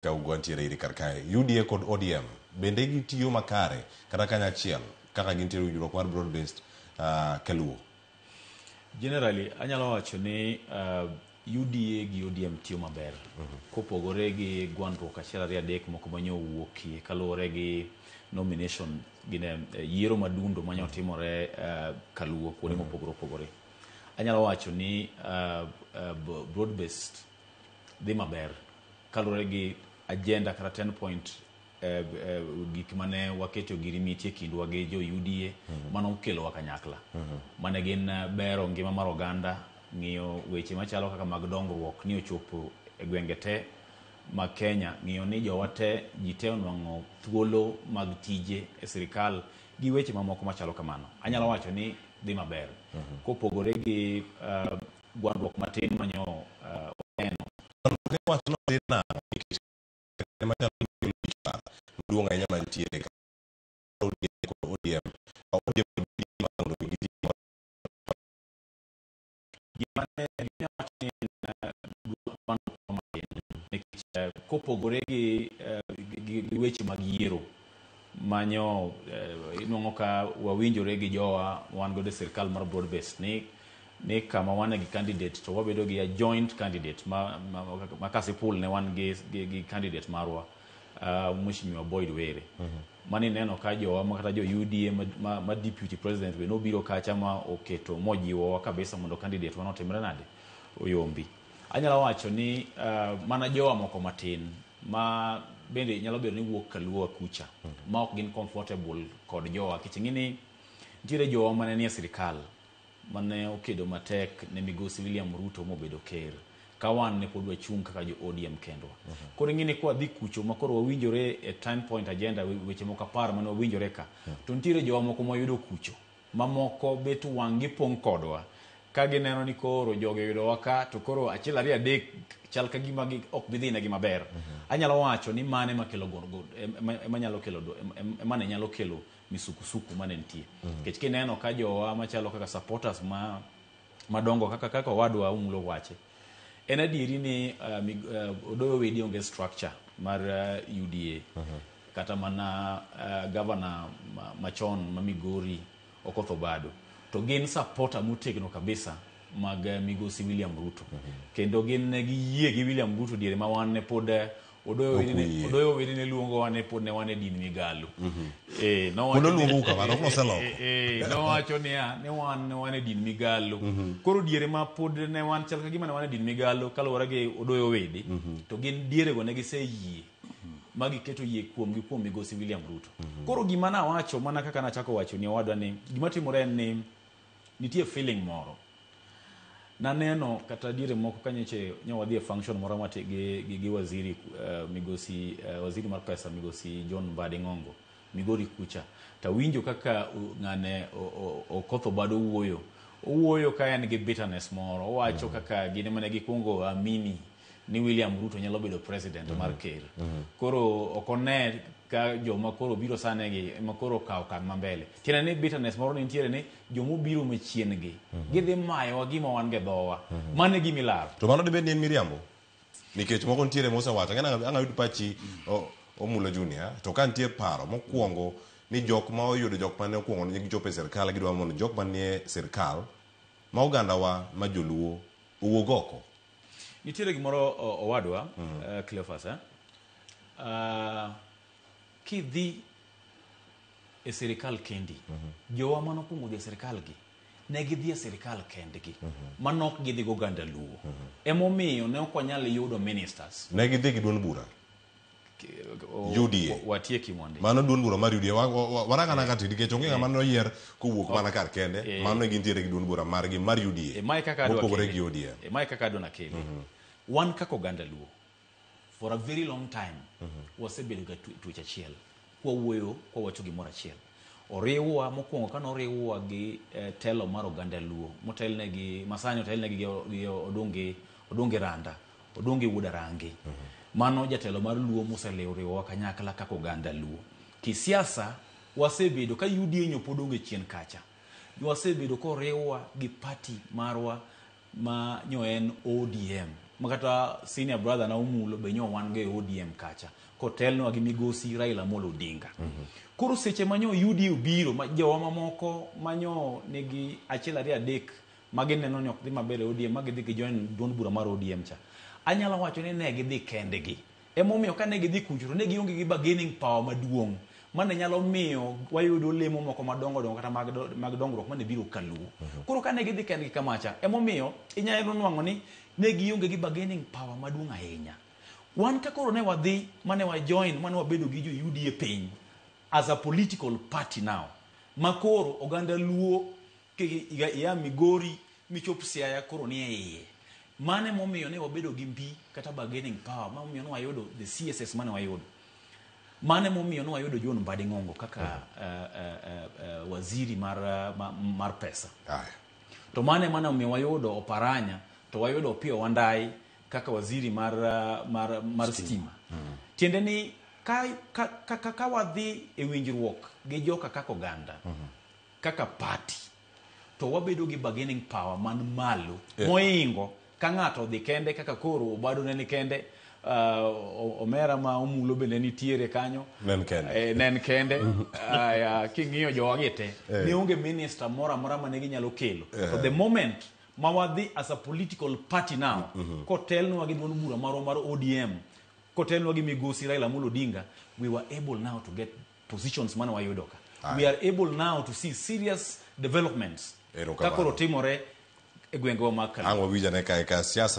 Ka wantiere iri kar kae, UDA kod ODM bende gitiyo makare kata kanyachiel kaka gintiere winjruok mar broad based kaluo? Generally, anyalo wacho ni UDA gi ODM tiyo maber. Kopogore gi gwandruok achiel ariyo adek moko manyo owuokie kaluwore gi nomination gine yiero madundo manyo timore kaluo kuonde mopogore opogore. Anyalo wacho ni broad based dhi maber kaluwore gi agenda kata 10 point gik mane waketo ogirimiti e kindwa gi jo UDA mano okelowa kanyakla mane gin bero ngima mar oganda, ng'iyo weche machalo kaka mag dongruok ni ochopo e gwenge te mag Kenya, ng'iyo ni jowa te ji te onwang'o thuolo mag tije e sirikal gi weche mamoko machalo kamano. Anyalo wacho ni dhi maber kopogore gi gwandruok matin manyo waneno. Wachno dhi nang'o nikech machalo maduong' ahinya mantiere ka ODM kod ODM ODM mondo giti. Gima ne wacho ni en gwandruok matin nikech kopogore gi weche mag yiero manyo inuang'o ka wawinjore gi jowa wan godo e sirikal mar broad based ni kama wan gi candidate to wabedo gi a joint candidate ma Kasipul ne wan gi candidate marwa, Mheshimiwa Boyd Were. Mani neno ka jowa ma kata jo UDA ma deputy president be nobiro kacha ma oketo mojiwowa kabisa mondo candidate wa notimre nade oyombi. Anyalo wacho ni mana jowa moko matin ma bende nyalo bedo ni wuok kaluo kucha ma ok gin comfortable kod jowa nikech ing'e ni nitiere jowa mane nie sirikal mane okedo matek ne migosi William Ruto mobedo ker ka wan ne pod wachung' kaka jo ODM kendwa. Koro ing'e ni kwadhi kucho ma koro wawinjore e 10 point agenda, weche moko 10 mane wawinjore ka, to nitiere jowa moko mwayudo kucho mamoko bet wang' gi pong' kodwa ka gineno ni koro jogi oyudowa ka to koro achiel ariyo adek chal ka gima gi ok bi dhi negi maber. Anyalo wacho ni mane makelo ema nyalo kelo ema ne nyalo kelo misukusuku mane nitie. Nikech kineno ka jowa machalo kaka supporters ma madongo kaka owadwa Umulo wache. En adieri ni Odoyo Wedi onge structure mar UDA. Kata mana governor machon ma Migori Okoth Obado. To gin supporter motegno kabisa mag migosi William Ruto. Kendo gin ne giyie gi William Ruto diere ma wan ne pod Odoyo Ok Wedi ne uyie. Odoyo Wedi ne luongowa ne pod ne wan e din migalo. Nowacho Pod oluongou kamano, ok noseloko. Nowacho niya ne wan ne wan e din migalo. Koro diere ma pod ne wan chal ka gima ne wan e din migalo kaluwore gi Odoyo Wede, to gin dierego ne giseyie ma giketo yie kuomgi kuom migosi William Ruto. Koro gima nawacho mana kaka nachako wacho ni owadwa ni gima timore en ni nitie feeling moro. Naneno kata diere moko ka nyocha nyo wadhi e function moro mati gi waziri migosi waziri mar pesa migosi John Mbadi Ng'ongo Migori kucha tawinjo kaka ng'ane Okoth Obado wuoyo owuoyo ka en gi bitterness moro owacho kaka gin ema ne gikwongo amini ni William Ruto nyalo bedo president mar ker. Koro ok one ka joma koro biro sane gi ema koro okawo okang' ma mbele. Tiende ni bitterness moro ne nitiere ni jomobiro machien gi gidhi mayowa gima wan go e dhowa. Mano e gima ilaro. To mano dibed ni en miriambo? Nikech moko nitiere mosewacho, ang'e ang' ayud pachi Omulo Junior, to ka nitie paro mokwongo ni jok ma oyudo jok mane okwongo ne gichopo e sirkal gidwa mondo jok manie sirkal ma ogandawa ma joluo owuog oko. Nitiere gimoro owadwa Cleophas, eh? Kidhi e sirikal kendi, jowa manokwongo dhi e sirikal gi ne gidhi e sirikal kendgi mano ok gidhi go oganda Luo. Emomiyo ne ok wanyal yudo ministers. Ne gidhi gi duond bura. UDA. Watieki mondi. Mano duond bura mar UDA. Warang ananga ti nikech onge ng'ama noyier kowuok mana kar kende. Mano gintiere gi duond bura margi mar UDA. Mae kaka adwa Mopogore kele. gi ODM. Mae kaka adwa nakele. Wan kaka oganda Luo, for a very long time, wasebedo ga tuech achiel. Kwawuoyo, kwawacho gimoro achiel. Oriwwa, mokwongo kane oriwwa gi telo mar oganda Luo, motelne gi, masani otelne gi Odungi Randa, Odungi Wuod Arange. Mano jatelo mar Luo moseriwowa kanyakla kaka oganda Luo. Kisiasa, wasebedo ka UDA nyo pod onge chien kacha. Wasebedo koriwwa gi party marwa ma nyo en ODM. ma kata senior brother na Omulo be nyo wan go e ODM kacha kotelnwa gi migosi Raila Amolo Odinga. Koro seche ma nyo UDA obiro ma jowa mamoko manyo nigi achiel ariyo adek ma gineno ni ok dhi maber e ODM ma gidhi gijoin duond bura mar ODM cha. Anyalo wacho ni ne gidhi kendgi. Emomiyo kane gidhi kucho to ne gionge gi bargaining power maduong' mane nyalo miyo wayudo lemo moko madongo dongo kata mag, mag dongruok mane biro kaluo. Koro kane gidhi kendgi kamacha, emomiyo inyalo nwang'o ni ne gionge gi bargaining power maduong' ahinya. Wan ka koro ne wadhi mane wa join mane wabedo gi jo UDA piny as a political party now ma koro oganda luo iya Migori michop Siaya koro nie iye. Mane momiyo ne wabedo gi mbi kata bargaining power momiyo ne wayudo the CSS mane wayudo. Mane momiyo ne wayudo John Mbadi Ng'ongo kaka waziri mar, mar pesa. Aya. To mane mane omiyo wayudo Oparanya to wayudo Opiyo Wandayi kaka waziri mar, mar stima. Tiende ni ka, ka, ka, ka, ka wadhi e winjruok gi joka kaka oganda kaka party to wabedo gi bargaining power man malo moingo ka ng'ato odhi kende kaka koro Obado ne ni kende omera ma Omulo bende nitiere kanyo. Ne en kende. Ne en kende. Aya, king'iyo jowagi te ne onge minister moro amora mane ginyalo kelo. To the moment ma wadhi as a political party now kotelnwa gi duond bura marwa mar ODM kotelnwa gi migosi Raila Amolo Odinga, we were able now to get positions mane wayudo ka. We are able now to see serious developments Erokamano. ka koro timore e gwengewa mag Kaluo. Ang' wawinj ane kae ka siasa.